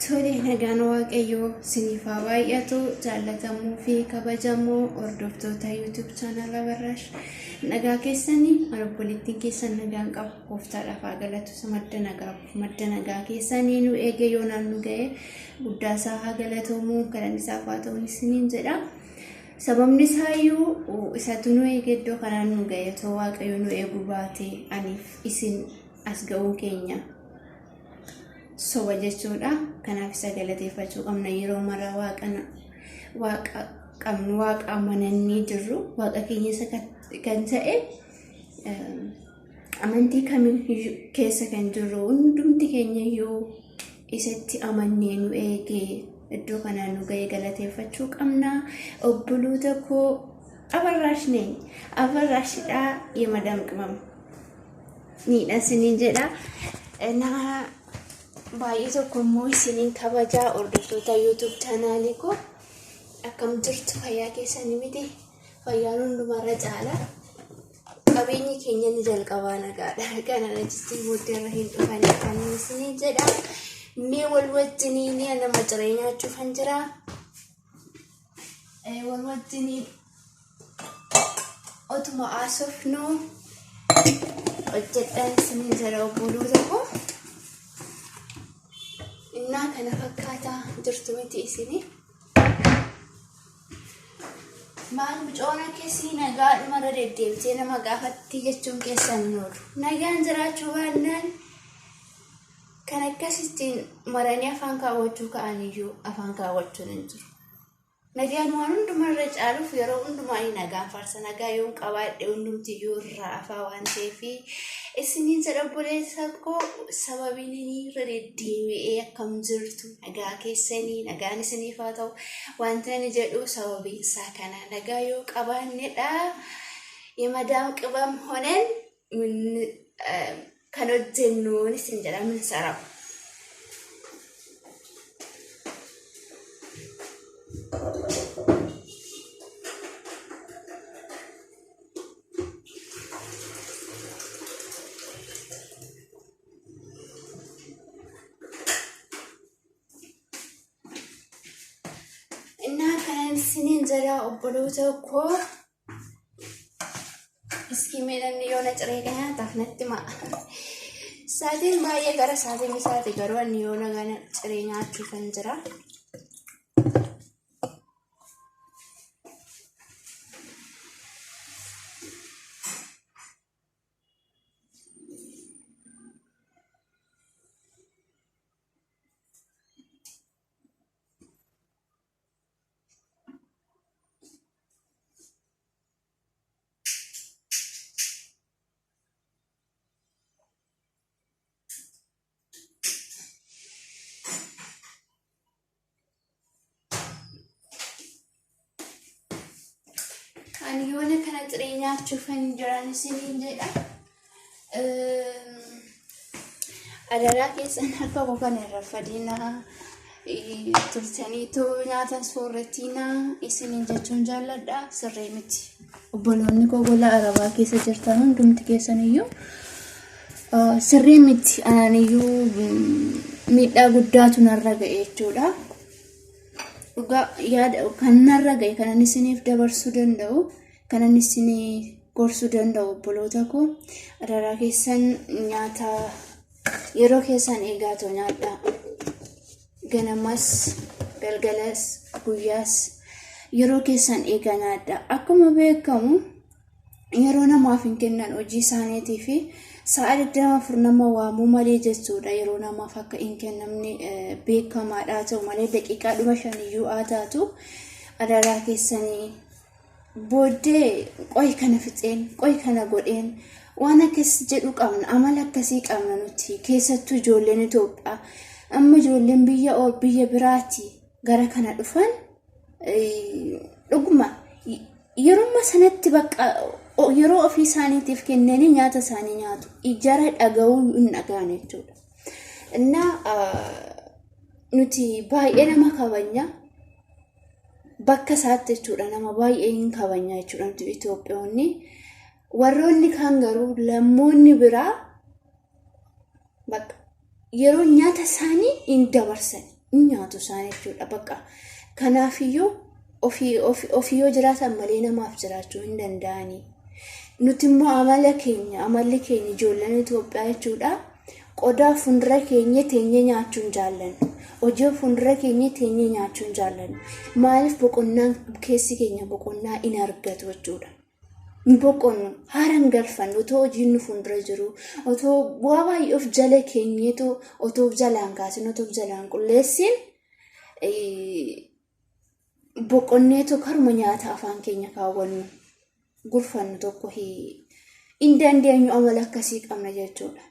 Tole nagaan Waaqayyoo siniif haa baay'atu jaalatamuu fi kabajamoo hordoftoota YouTube channel Abarraash nagaa keessanii ani obboleettiin keessan nagaan qabu gooftaadhaaf haa galatu isa madda nagaa madda nagaa keessanii nu eege yoonaan nu ga'e guddaa isaa haa galatoomuu galanni isaaf haa ta'u isiniin jedha. Sababni isaayyuu isatu nu eege iddoo kanaan nu ga'e otoo Waaqayyo nu eeguu baate aniif isin as ga'uun keenya soba jechuudha. Kanaaf isa galateeffachuu qabna yeroo maraa waaqa qabnu waaqa amanannee jirru waaqa keenya isa kan ta'e amantii kamiyyuu keessa kan jirru hundumti keenya iyyuu isatti amannee nu eegee iddoo kanaan nu ga'e galateeffachuu qabna. Obboloota koo abarraash neኝ abarraashidha የመዳም ቅመም niidha isiniin jedha. Na baay'ee tokko immoo isiniin kabajaa hordoftoota YouTube chaanaalii koo akkam jirtu fayyaa keessanii miti fayyaan hundumarra caala. Qabeenyi keenya ni jalqabaa nagaadha. Kana achitti booddeerra hin dhufanii kan isiniin jedha. Mee wal wajjiniin nama ciree nyaachuufan jira. Wal wajjiniin otuma haasofnu hojjedhaan isiniin jedha obboloota koo. Innaa kana fakkaataa jirtu miti isinii. Maal mucoona keessi nagaadhuma irra deddeebitee nama gaafatti jechuun keessan hin oolu. Nagaan jiraachuu baannaan kan akkasittiin maranii afaan kaawwachuu ka'aniyyuu afaan kaawwachuun hin jiru. Nagaan waan hundumarra caaluuf yeroo hundumaa ani nagaan faarsa. Nagaa yoon qabaadhe hundumtiyyuu irraa afaa waan ta'eef isiniin jedha obboleessa koo sababiin inni irra deddeebi'ee akkam jirtu nagaa keessanii nagaan isiniif haa ta'u wanta ani jedhu sababiin isaa kana nagaa yoo qabaannedha. የመዳም ቅመም ሆነን kan hojjennuun isin jedha min sarabu. Innaa kanan isiniin jedha obboloota koo Iskii mee namni yoona ciree kana nyaataaf natti himaa. Sa'aatiin baay'ee gara sa'aatii misaati garuu ani yoona kana ciree nyaachuufan jira. Ani yoona kana ciree nyaachuufan jiran isiniin jedha. Adaraa keessan harka koo kana irra fadinaa turtaniitu nyaata soorratiinaa isiniin jechuun jaalladha sirrii miti. Obboloonni koo gola arabaa keessa jirtan hundumti keessan iyyuu sirrii miti anaan iyyuu miidhaa guddaatu narra ga'e jechuudha. Dhugaa yaada kan narra ga'e kanan isiniif dabarsuu danda'u kanan isinii gorsuu danda'u obboloota koo adaraa keessan nyaata yeroo keessan eegaatoo nyaadhaa. Ganamas galgalas guyyaas yeroo keessan eegaa nyaadhaa. Akkuma beekamu yeroo namaaf hin kennan hojii isaaniitii fi sa'a 24 nama waamuu malee jechuudha yeroo namaaf akka hin kennamne beekamaadha haa ta'u malee daqiiqaa dhuma shaniyyuu haa taatu adaraa keessanii booddee qoy kana fixeen qoy kana godheen waan akkas jedhu qabna amala akkasii qabna nuti keessattuu ijoolleen Itoophiyaa amma ijoolleen biyya biyya biraati gara kana dhufan dhuguma yeruma sanatti bakka yeroo ofii isaaniitiif kennanii nyaata isaanii nyaatu ijara dhaga'uu hin dhaga'an jechuudha. Innaa nuti baay'ee nama kabanya bakka isaatti jechuudha nama baay'ee hin kabanya jechuudha nuti Itoophiyoonni. Warroonni kaan garuu lammoonni biraa bakka yeroo nyaata isaanii hin dabarsan. Hin nyaatu isaan jechuudha bakka. Kanaafiyyuu ofii ofii yoo jiraatan malee namaaf jiraachuu hin danda'anii. Nuti immoo amala keenya amalli keenya ijoolleen Itoophiyaa jechuudha. Qodaa fuuldura keenya teenyee nyaachuu hin jaallannu. Hojii fuuldura keenya teenyee nyaachuu hin jaallannu. Maaliif boqonnaan keessi keenya boqonnaa hin argatu jechuudha. Hin boqonnu, haara hin galfannu, otoo hojiin nu fuuldura jiru, otoo bu'aa baay'ee of jala keenyeetu otoo of jalaan kaasin, otoo of jalaan qulleessin boqonneetu karuma nyaata afaan keenya kaawwannu gurfannu tokko hin dandeenyu amala akkasii qabna jechuudha.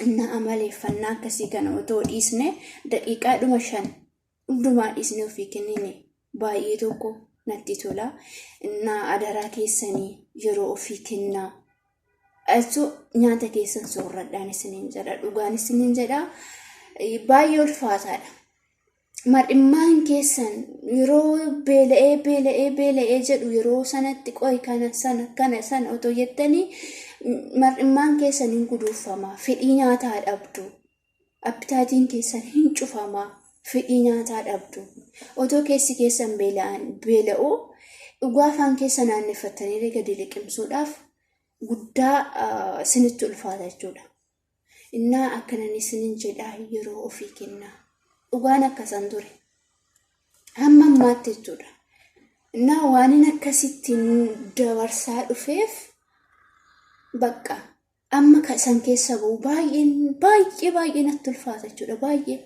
Inna amaleeffannaa akkasii kana otoo dhiisne daqiiqaadhuma 5 hundumaa dhiisne ofii kennine baay'ee tokko natti tola. Inna adaraa keessanii yeroo ofii kennaa. Asu nyaata keessan soorradhaan isiniin jedha dhugaan isiniin jedha baay'ee ulfaataadha. Mar'immaan keessan yeroo beela'ee beela'ee beela'ee jedhu yeroo sanatti qoy kana sana kana sana otoo jettanii mar'immaan keessan hin guduunfama fedhii nyaataa dhabdu appitaatiin keessan hin cufama fedhii nyaataa dhabdu otoo keessi keessan beela'an beela'uu dhugaa afaan keessa naanneffattanii gadi liqimsuudhaaf guddaa isinitti ulfaata jechuudha. Innaa akkanan isinin jedhaa yeroo ofii kennaa. Dhugaan akkasan ture. Hamma ammaatti jechuudha. Innaa waanin akkasittiin dabarsaa dhufeef bakka amma san keessa ba'u baay'een baay'ee baay'ee natti ulfaata jechuudha. Baay'ee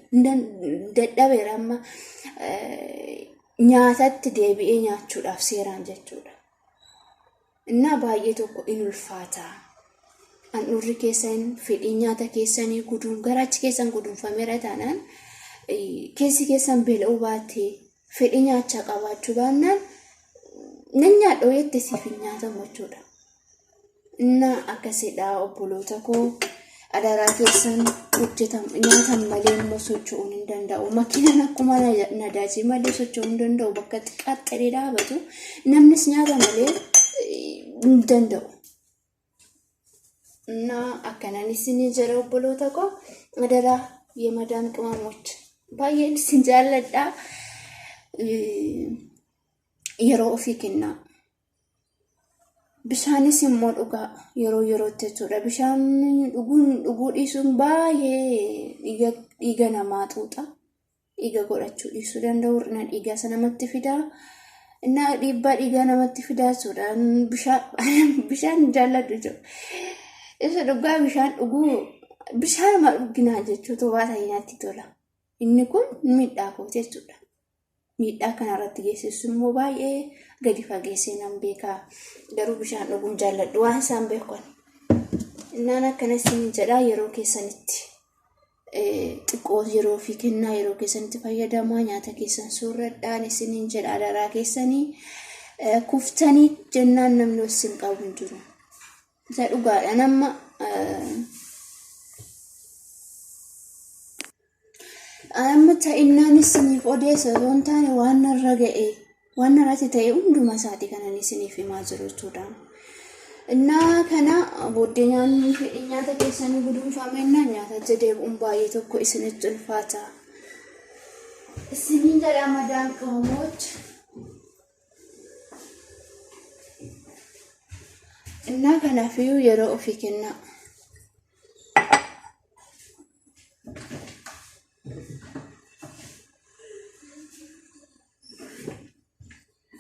dadhabeera amma nyaatatti deebi'ee nyaachuudhaaf seeraan jechuudha. Innaa baay'ee tokko in ulfaata. Handhuurri keessan fedhiin nyaata keessanii guduun garaachi keessan guduunfameera taanaan keessi keessan beela'uu baatee fedhii nyaachaa qabaachuu baannaan nan nyaadha jette siif hin nyaatamu jechuudha. Innaa akkasidha obboloota koo adaraa keessan hojjetam nyaatan malee immoo socho'uun hin danda'u. Makiinaan akkuma nadaajii malee socho'uu hin danda'u bakka xiqqaatti dhaabatu namnis nyaata malee hin danda'u. Innaa akkanan isinii jedha obboloota koo adaraa የመዳም ቅመሞች baay'een isin jaalladha. Yeroo ofii kennaa. Bishaanis immoo dhugaa yeroo yerootti jechuudha. Bishaan dhuguun dhuguu dhiisuun baay'ee dhiiga dhiiga namaa xuuxa. Dhiiga godhachuu dhiisuu danda'u. Hir'ina dhiigaa isa namatti fida. Innaa dhiibbaa dhiigaa namatti fida jechuudha. Bishaan bishaan jaalladhu jechuudha. Isa dhugaa bishaan dhuguu bishaanuma dhuginaa jechuutu baay'ee natti tola. Inni kun miidhaa kooti jechuudha. Miidhaa kanarratti geessisu immoo baay'ee gadi fageessee nan beeka. Garuu bishaan dhuguun jaalladhu waan isaan beekan. Innaan akkana isin jedhaa yeroo keessanitti xiqqoo yeroo ofii kennaa yeroo keessanitti fayyadamaa nyaata keessan soorradhaan isiniin jedha adaraa keessanii kuftanii jennaan namni isin qabu hin jiru. Isa dhugaadha nama Amma ta'innaan isiniif odeessa osoo hin taane waan narra ga'e waan narratti ta'e hunduma isaati kanan isiniif himaa jiru jechuudha. Innaa kana booddee nyaanni fedhii nyaata keessanii guduunfamennaan nyaatatti deebi'uun baay'ee tokko isinitti ulfaata. Isiniin jedha madaan ቅመሞች Innaa kanaafiyyuu yeroo ofii kennaa.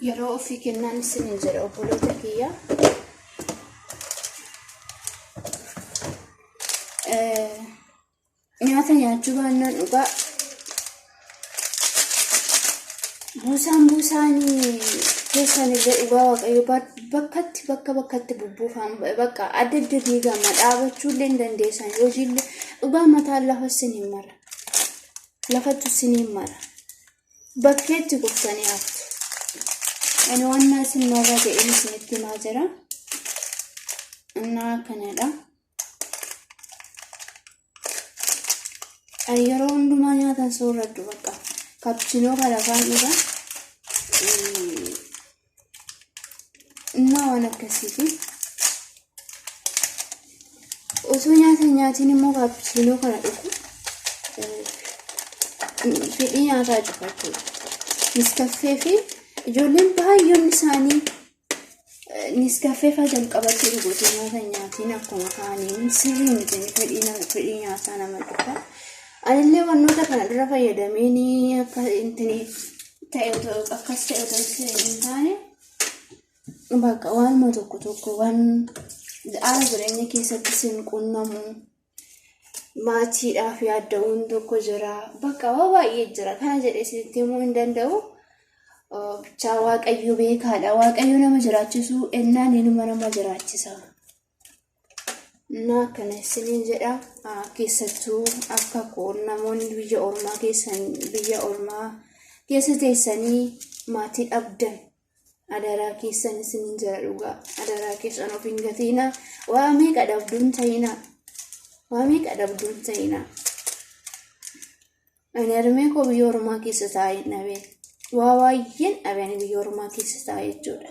Yeroo ofii kennaan isiniin jedha obboloota kiyya. Nyaata nyaachuu baannaan dhugaa buusaan buusaan keessan illee dhugaa waaqayyo bakkatti bakka bakkatti bubbuufaan bakka adda adda diigama dhaabachuu illee hin dandeessan hojiillee dhugaa mataan lafa isiniin mara lafattu isiniin mara bakkeetti kuftanii haftu. Ani waan isin narra ga'een isinitti himaa jira. Innaa kanadha. Ani yeroo hundumaa nyaatan soorradhu bakka kaappuchinoo kana afaan dhuga. Innaa waan akkasiiti. Osoo nyaata hin nyaatiin immoo kaappuchinoo kana dhugu. Fedhii nyaataa cufa jechuudha. Niskaffee fi ijoolleen baay'oon isaanii niskaffee fa'aa jalqabatti dhuguutu nyaata hin nyaatiin akkuma kaaniin sirrii miti fedhii nyaataa nama cufa. Anillee wantoota kana dura fayyadameen akka intini ta'e otoo akkas ta'e otoo hin taane bakka waanuma tokko tokko waan haala jireenya keessatti sin qunnamu maatiidhaaf yaadda'uun tokko jira bakka waa baay'ee jira kana jedhee isinitti himuu hin danda'u. Bichaa Waaqayyo beekaadha. Waaqayyo nama jiraachisu ennaan inuma nama jiraachisa. Na akkana isiniin jedha keessattuu akka koo namoonni biyya ormaa keessan biyya ormaa keessa teessanii maatii dhabdan adaraa keessan isiniin jedha dhugaa adaraa keessan of hin gatiina waa meeqa dhabduun ta'ina waa meeqa dhabduun ta'ina. Ani harmee koo biyya ormaa keessa taa'ee dhabe waa baay'een dhabe ani biyya ormaa keessa taa'ee jechuudha.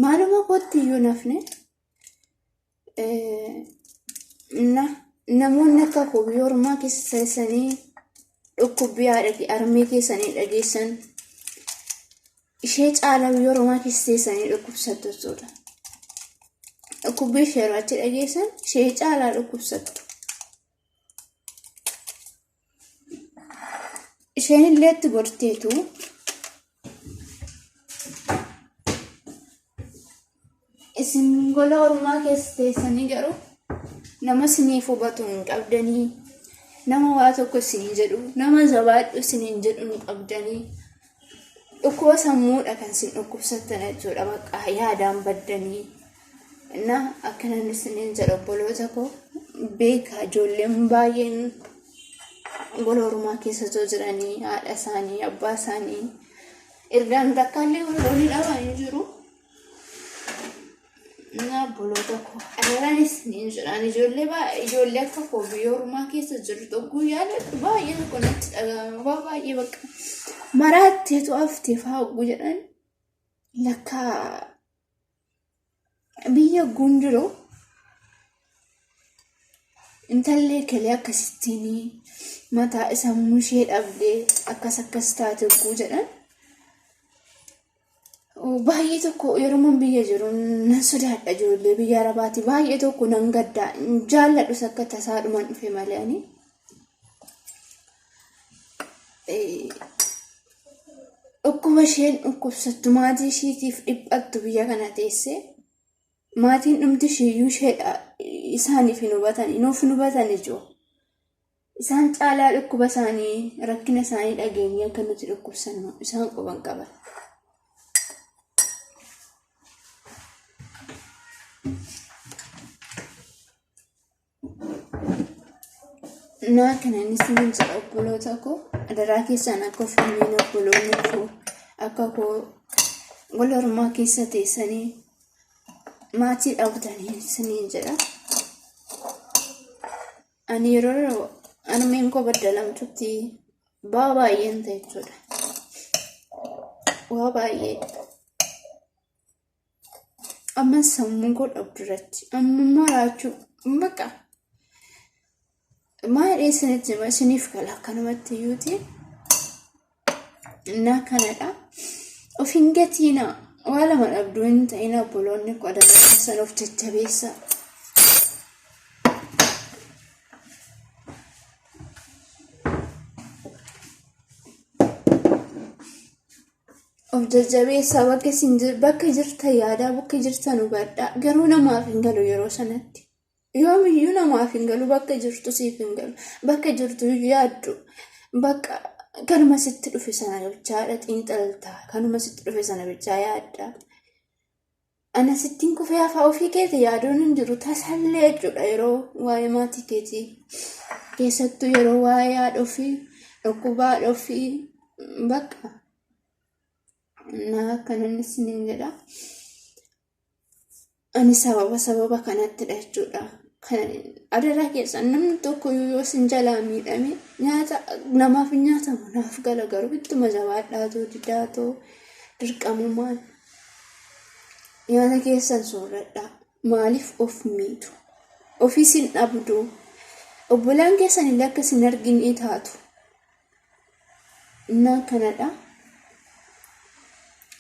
Maaluma kootti iyyuu nafne na namoonni akka koo biyya ormaa keessa teessanii dhukkubbii haadha harmee keessanii dhageessan ishee caalaa biyya ormaa keessa teessanii dhukkubsattu jechuudha. Dhukkubbii ishee yeroo achi dhageessan ishee caalaa dhukkubsattu. Isheen illee itti gorteetu isin gola ormaa keessa teessanii garuu nama isiniif hubatu hin qabdanii nama waa tokko isinii jedhu nama jabaadhu isiniin jedhu hin qabdanii dhukkuba sammuudha kan isin dhukkubsattan jechuudha bakka yaadaan baddanii na akkanan isiniin jedha obboloota koo beeka ijoolleen baay'een gola ormaa keessa osoo jiranii haadha isaanii abbaa isaanii ergaan takkaallee warroonni dhaban hin jiru. Na obboloota koo adaraan isiniin jedhaan ijoollee ijoollee akka koo biyya ormaa keessa jirtu guyyaa yaadadhu baay'ee tokko natti dhaga'ama waa baay'ee bakka maraatteetu haftee fa'aa hogguu jedhan lakkaa biyya guun jiru intallee kelee akkasittiin mataa sammuu ishee dhabdee akkas akkas taate hogguu jedhan baay'ee tokko yeroo biyya jiru nan sodaadha ijoollee biyya arabaati baay'ee tokko nan gaddaa jaalladhus akka tasaadhumaan dhufe malee ani. Dhukkuba isheen dhukkubsattu maatii ishiitiif dhiphattu biyya kana teessee maatiin dhumti ishiiyyuu isheedha isaaniif hin hubatan nuuf hin hubatan ijoo. Isaan caalaa dhukkuba isaanii rakkina isaanii dhageenyee akka nuti dhukkubsannu isaan quban qaban. Naa kanan isiniin jedha obboloota koo adaraa keessan akka of hin miine obboloonni koo akka koo gola ormaa keessa teessanii maatii dhabdanii isiniin jedha. Ani yeroo harmeen koo baddalamtutti ba'aa baay'een ta'e jechuudha. Waa baay'ee. Amma sammuu koo dhabduratti amma maraachuu bakka maal isinitti hima isiniif gala akkanumatti iyyuuti. Innaa kanadha. Of hin gatiina waa lama dhabduu hin ta'in obboloonni koo adaraa keessan of jajjabeessaa. Of jajjabeessaa bakka isin bakka jirtan yaadaa bakka jirtan hubadhaa garuu namaaf hin galu yeroo sanatti. Yoomiyyuu namaaf hin galu bakka jirtu siif hin galu bakka jirtu yaaddu bakka kanuma sitti dhufe sana bichaadha xiinxaltaa kanuma sitti dhufe sana bichaa yaadda. Ana sittiin kufee hafaa ofii keeti yaaduun hin jiru tasallee jechuudha yeroo waa'ee maatii keetii keessattuu yeroo waa'ee haadha ofii dhukkuba haadha ofii bakka na akkanan isiniin jedha. Ani sababa sababa kanattidha jechuudha. Kan adaraa keessan namni tokko yoo isin jalaa miidhame nyaata namaaf hin nyaatamu naaf gala garuu ittuma jabaadhaatoo didaatoo dirqamumaan nyaata keessan soorradhaa maaliif of miitu ofiis hin dhabdu obbolaan keessan illee akka isin argine taatu. Innaa kanadha.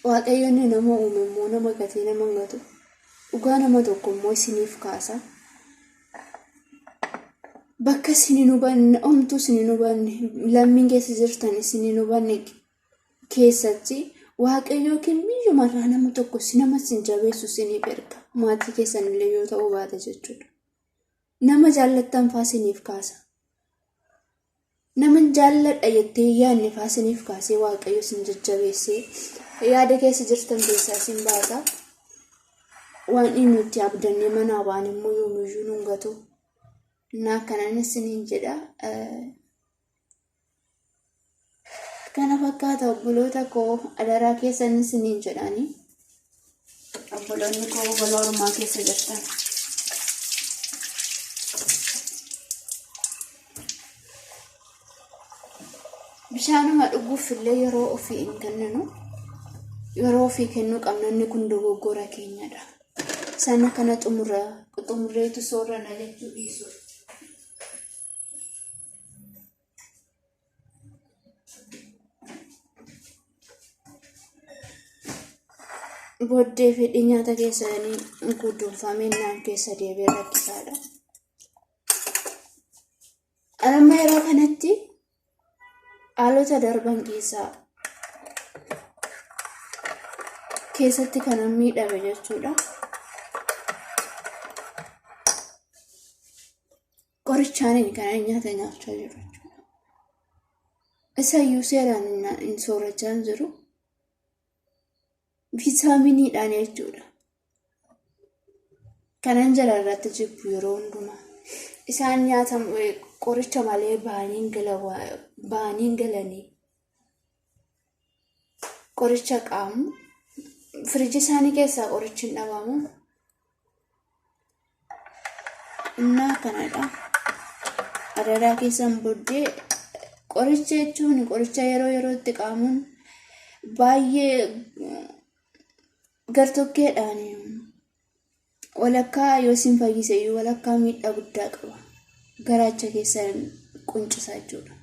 Waaqayyo inni nama uume immoo nama gatee nama hin gatu. Dhugaa nama tokko immoo isiniif kaasa. Bakka isin hin hubanne, omtuu isin hin hubanne, lammiin keessa jirtan isin hin hubanne keessatti Waaqayyo yookiin biyyumarraa nama tokko nama isin jabeessu isiniif erga. Maatii keessan illee yoo ta'uu baate jechuudha. Nama jaallattan faa isiniif kaasa. Nama jaalladha jettee hin yaadne faa isiniif kaasee Waaqayyo isin jajjabeessee yaada keessa jirtan keessaa isin baasa. Waan inni nuti abdannee manaa ba'an immoo yoomiyyuu nun gatu. Innaa akkanan isiniin jedha. Kana fakkaata obboloota koo adaraa keessan isiniin jedhani. Obboloonni koo gola ormaa keessa jirtan. Bishaanuma dhuguuf illee yeroo ofii hin kenninu. Yeroo ofii kennuu qabna inni kun dogoggora keenyadha. Sana kana xumura xumurreetu soorrana jechuu dhiisuu. Booddee fedhii nyaata keessanii guduunfamee naan keessa deebi'ee rakkisaadha. Amma yeroo kanatti haalota darban keessaa keessatti kanan miidhame jechuudha. Qorichaaniin kan nyaata nyaachaa jiru jechuudha. Isayyuu seeraan hin soorachaa hin jiru. Viitaaminiidhaan jechuudha. Kanan jala irratti jibbu yeroo hundumaa. Isaan nyaata qoricha malee bahanii hin galanii. Qoricha qaamu. Firiji isaanii keessaa qorichi hin dhabamu. Innaa kanadha. Adaraa keessan booddee qoricha jechuun qoricha yeroo yerootti qaamuun baay'ee gartokkeedhaan walakkaa yoo isin fayyise iyyuu walakkaa miidhaa guddaa qaba. Garaacha keessan quncisa jechuudha.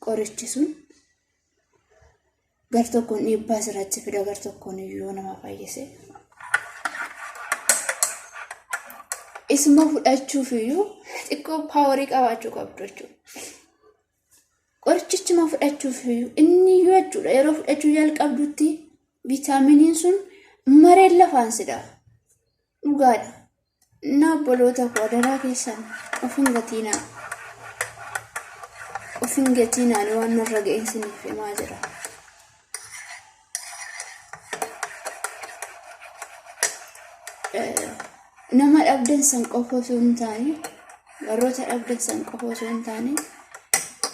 Qorichi sun gartokkoon dhiibbaa sirratti fida gartokkoon iyyuu nama fayyise. Isuma fudhachuuf iyyuu xiqqoo paawarii qabaachuu qabdu jechuudha. Qorichichuma fudhachuuf iyyuu inni iyyuu jechuudha yeroo fudhachuu jalqabdutti viitaaminiin sun mareen lafaan sidha. Dhugaadha. Innaa obboloota koo adaraa keessan of hin gatiinaa. Of hin gatiinaa ani waan narra ga'e isiniif himaa jira. Nama dhabdan san qofa osoo hin taane warroota dhabdan san qofa osoo hin taane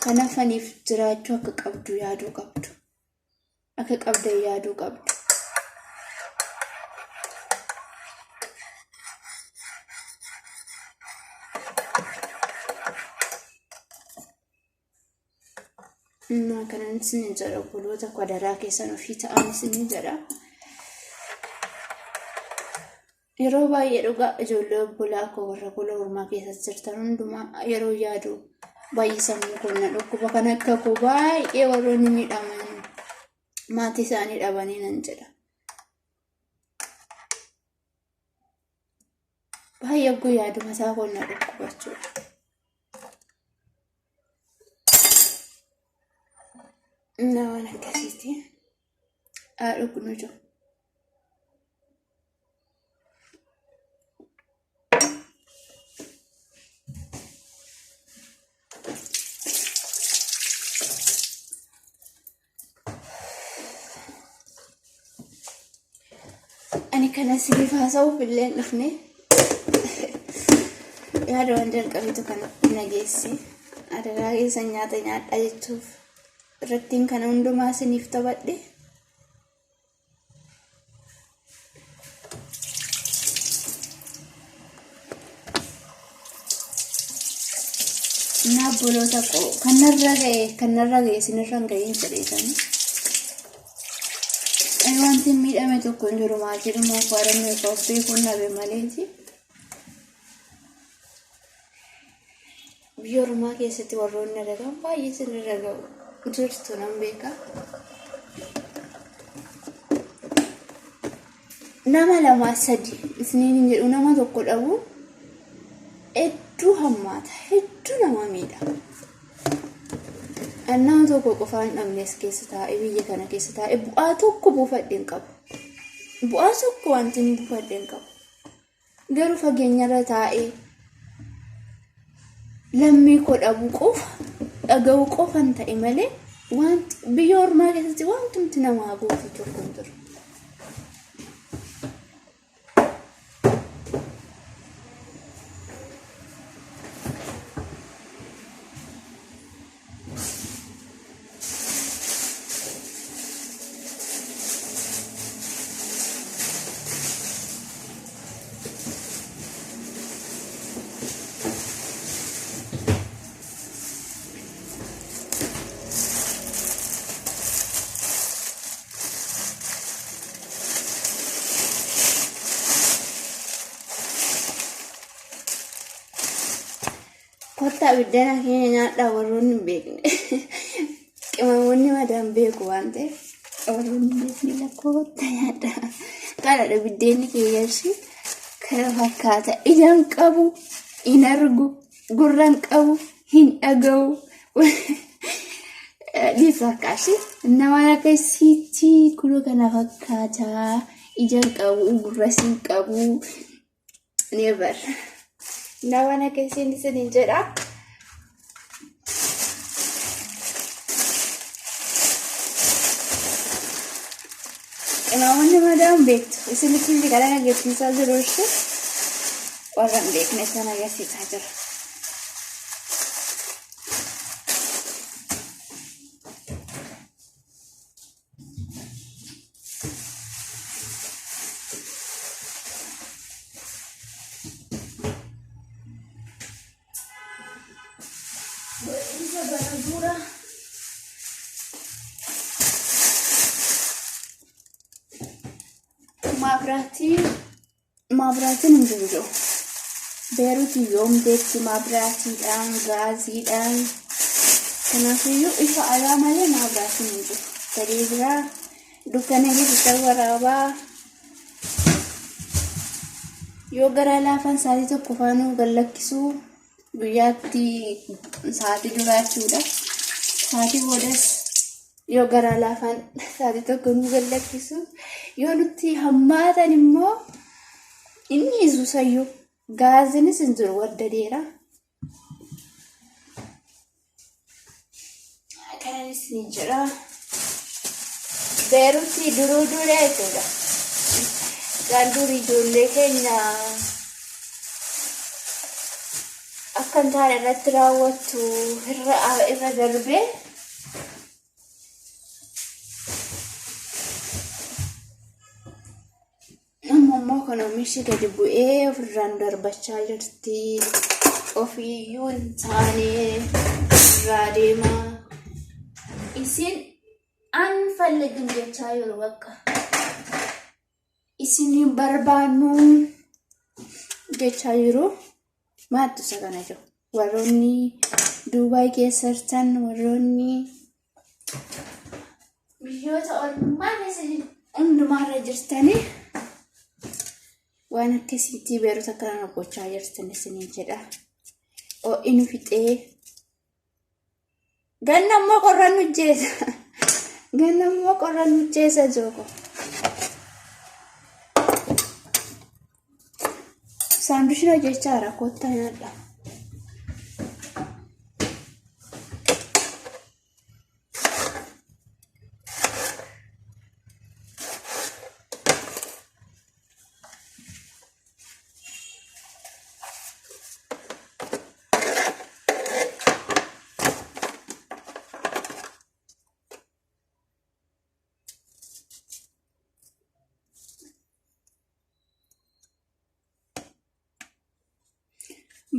kan hafaniif jiraachuu akka qabdu yaaduu qabdu. Akka qabdan yaaduu qabdu. Innaa kanan isin jedha obboloota koo adaraa keessan ofii ta'an isin jedha. Yeroo baay'ee dhugaa ijoollee obbolaa koo warra gola ormaa keessa jirtan hundumaa yeroo yaadu baay'ee sammuu koo na dhukkuba kan akka koo baay'ee warroonni miidhaman maatii isaanii dhabanii nan jedha. Baay'ee oguu yaadu mataa koo na dhukkuba jechuudha. Na waan akkasiiti. Haa dhugnu jiru. Ani kana isiniif haasa'uuf illee hin dhufne. Yaada waan jalqabetu kana na geesse. Adaraa keessan nyaata nyaadhaa jechuuf irrattiin kana hundumaa isiniif taphadhe. Innaa obboloota koo kanarra ga'e kanarra ga'e isinirra hin ga'iin jedheetani. Ani wanti miidhame tokko hin jiru maatiidhuma koo harmee koo of beekuun dhabe maleeti. Biyya ormaa keessatti warroonni dalagan baay'ee isinirra ga'u. jirtu nan beeka. Nama lamaa sadi isiniin hin jedhu nama tokko dhabu hedduu hammaata hedduu nama miidha. Nama tokko qofaan dhabne as keessa taa'ee biyya kana keessa taa'ee bu'aa tokko buufadhe hin qabu. Bu'aa tokko wanti hin buufadhe hin qabu. Garuu fageenyarra taa'ee lammii koo dhabuu qofa dhaga'uu qofan ta'e malee wanti biyya ormaa keessatti wantumti namaa gootu tokko hin jiru. Kottaa biddena keenya nyaadhaa warroonni hin beekne. Qimamoonni madaan beeku waan ta'eef warroonni hin beekne lakkoofta nyaadhaa. Kanadha biddeenni keeyyashi kana fakkaata. Ija hin qabu, hin argu, gurra hin qabu, hin dhaga'u. Ni fakkaasi. Nama akkasitti kunoo kana fakkaata. Ija hin qabu, gurras hin qabu. Never. Nama akkasiin isiniin jedha. Qimaamonni madaan beektu. Isinitti kan agarsiisaa jiru ishee warra hin beekne sana agarsiisaa jira. Isa bara dura maabiraatii maabiraatiin hin jiru jiru. Beeruutii yoom deetti maabiraatiidhaan gaaziidhaan kanaafiyyuu ifa alaa malee maabiraatiin hin jiru. Sadii biraa dukkana keessa waraabaa yoo garaa laafan sa'aatii tokko faanuu gad lakkisuu guyyaatti sa'aatii duraa jechuudha. Sa'aatii boodas yoo garaa laafan sa'aatii tokko nu gad lakkisu yoo nutti hammaatan immoo inni isuusayyuu gaazinis hin jiru waddadeera. Kananis ni jira. Beeruutti duruu duree jechuudha. Kan dur ijoollee keenya akka hin taane irratti raawwattu irra darbee Amma immoo kan oomishni gadi bu'ee ofirraan darbachaa jirti. Ofiiyyuu hin taane irraa deemaa. Isin an falligin jechaa jiru bakka. Isin hin barbaannu jechaa jiru. Maaltu isa kana jiru? Warroonni Duubaay keessa jirtan warroonni biyyoota ormaa keessa hundumaarra jirtanii waan akkasiitti beerota akkana gochaa jirtan isiniin jedha. Ho'i nu fixee ganna immoo qorra nu jeesa. Ganna immoo qorra nu jeesa jooko. Saandushina hojjechaa jira kottaa nyaadha.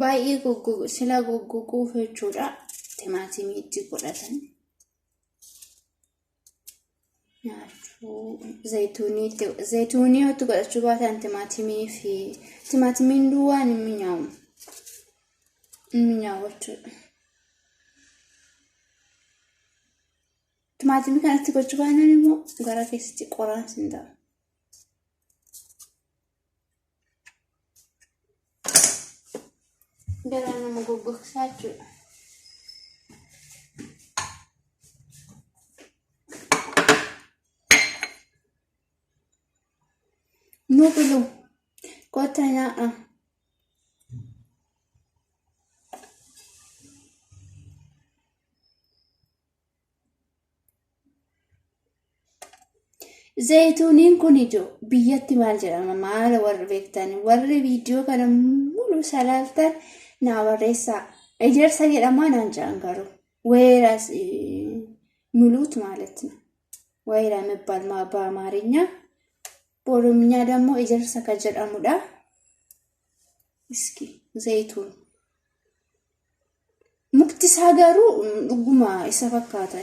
Baay'ee goggogu sila goggoguuf jechuudha timaatimii itti godhatan nyaachuu zayituunii itti zayituunii itti godhachuu baatan timaatimii fi timaatimiin duwwaan hin minyaawu hin minyaawu jechuudha. Timaatimii kanatti gochuu baannaan immoo gara keessatti qoraan sin ta'a. Garaa nama goggogsaa jechuudha. Nuu bilu kottaa nyaadha. Zayituuniin kun ijoo biyyatti maal jedhama maal warri beektan warri viidiyoo kana mulu salaaltan naa barreessaa. Ejersa jedhamaa naan jedhan garuu ወይራስ ሙሉት ማለት ነው። ወይራ የሚባል በአማርኛ በኦሮምኛ ደግሞ ejersa kan jedhamudha. Iski zayituun mukti isaa garuu dhuguma isa fakkaata.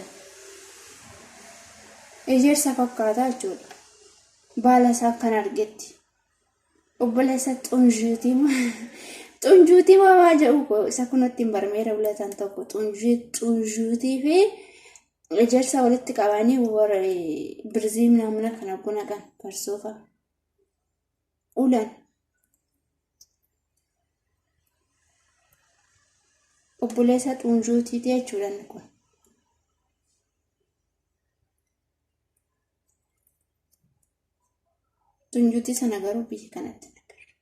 Ejersa fakkaata jechuudha. Baala isaa akkan argetti. Obboleessa xunjuutii xunjuutii maal jedhu isa kunatti hin barmeera bulatan tokko xunjuutii fi ejersa walitti qabanii warra birzii naamna kana gunaqan farsoofa ulan. Obboleessa xunjuutiiti jechuudha inni kun. Xunjuutii sana garuu biyya kanatti hin agarru.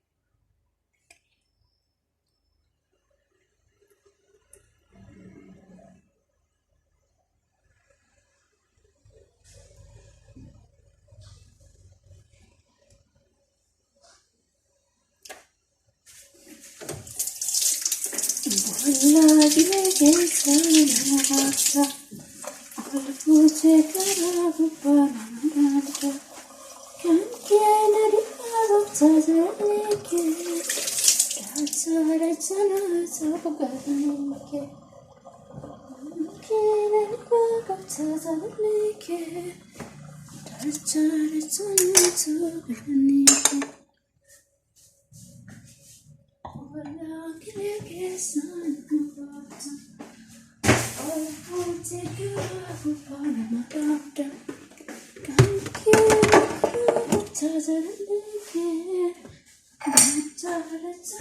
Bollaa dhibee keessa nama baasa. Ol fuutee karaa gubbaa nama darba. Kan keena dhibaa gooftaa jedhee Racha racha racha Keena dhibaa gooftaa jedhee Racha racha racha Bollaa dhibee keessa nama baasa. Ol fuutee karaa gubbaa nama darba. Kan keena dhibaa gooftaa jedhee Racha racha racha.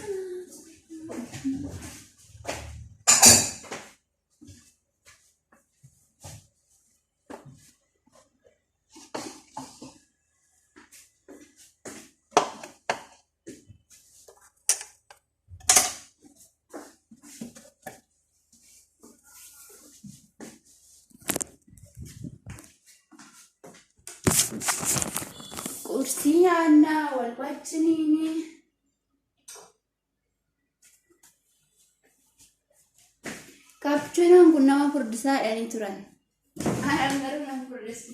Qursii nyaannaa wal wajjiniini. Kaappuchiinoon kun nama furdisaa jedhanii turan. Anaan garuu nama furdisu.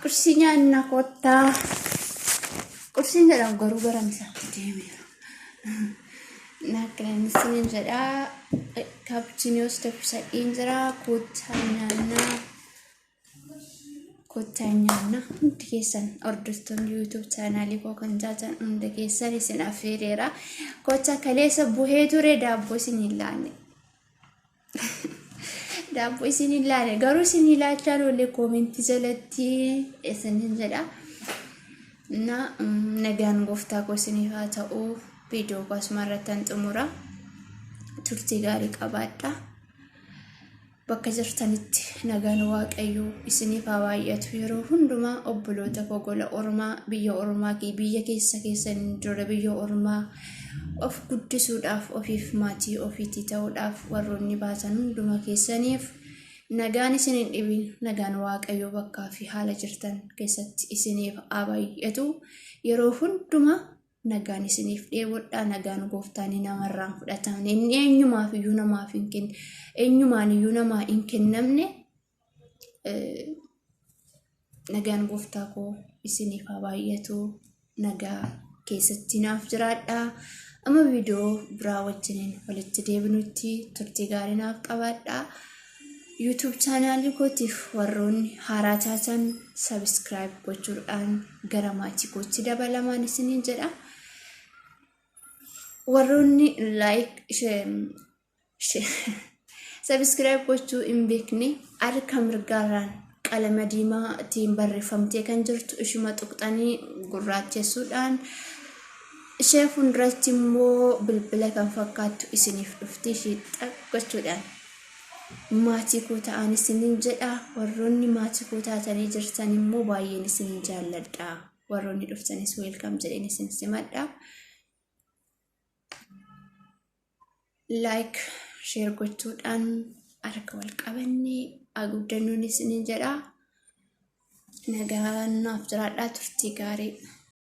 Qursii nyaannaa kottaa. Qursiin jedhamu garuu gara misaatti deemeera. Naakkilaan jedhaa. Kaappuchiinoos danfisadheen jira. Kottaa nyaannaa. Kottaa nyaannaa. Hundi keessan hordoftoonni YouTube chaanaalii koo kan taatan hundi keessan isin affeereera. Kottaa kaleessa buhee ture daabboo isin hin laanne. Daabboo isin hin laane garuu isin laachaa oolle koomentii jalatti isinin jedha. Na nagaan gooftaa koo isiniif haa ta'u. Viidiyoo koo asuma irratti xumura. Turtii gaarii qabaadha. Bakka jirtanitti nagaan Waaqayyoo isiniif haa baay'atu. Yeroo hundumaa obboloota koo gola ormaa, biyya ormaa, biyya keessa keessan dura biyya ormaa of guddisuudhaaf, ofiif maatii ofiitii ta'uudhaaf warroonni baatan hunduma keessaniif nagaan isin hin dhibin. Nagaan Waaqayyoo bakkaa fi haala jirtan keessatti isiniif haa baay'atu. Yeroo hundumaa nagaan isiniif dheebodhaa. Nagaan gooftaan namarraan fudhatamne, inni eenyumaaf iyyuu namaaf hin kenne, eenyumaan iyyuu namaa hin kennamne. Nagaan gooftaa koo isiniif haa baay'atu. Nagaa keessatti naaf jiraadhaa. Amma viidiyoo biraa wajjiniin walitti deebinutti turtii gaarii naaf qabaadhaa. YouTube chaanaalii kootiif warroonni haaraa taatan subscribe gochuudhaan gara maatii kootti dabalamaan isiniin jedha. Warroonni like, subscribe gochuu hin beekne, harka mirgaarraan qalama diimaatiin barreeffamtee kan jirtu ishuma tuqxanii gurraachessuudhaan ishee fuulduratti immoo bilbila kan fakkaattu isiniif dhufti, ishee gochuudhaan maatii koo ta'an isiniin jedha. Warroonni maatii koo taatanii jirtan immoo baay'een isinin jaalladha. Warroonni dhuftanis welcome jedheen isin simadha. Like, share gochuudhaan harka wal qabannee guddannuun isiniin jedha. Nagaan naaf jiraadhaa, turtii gaarii.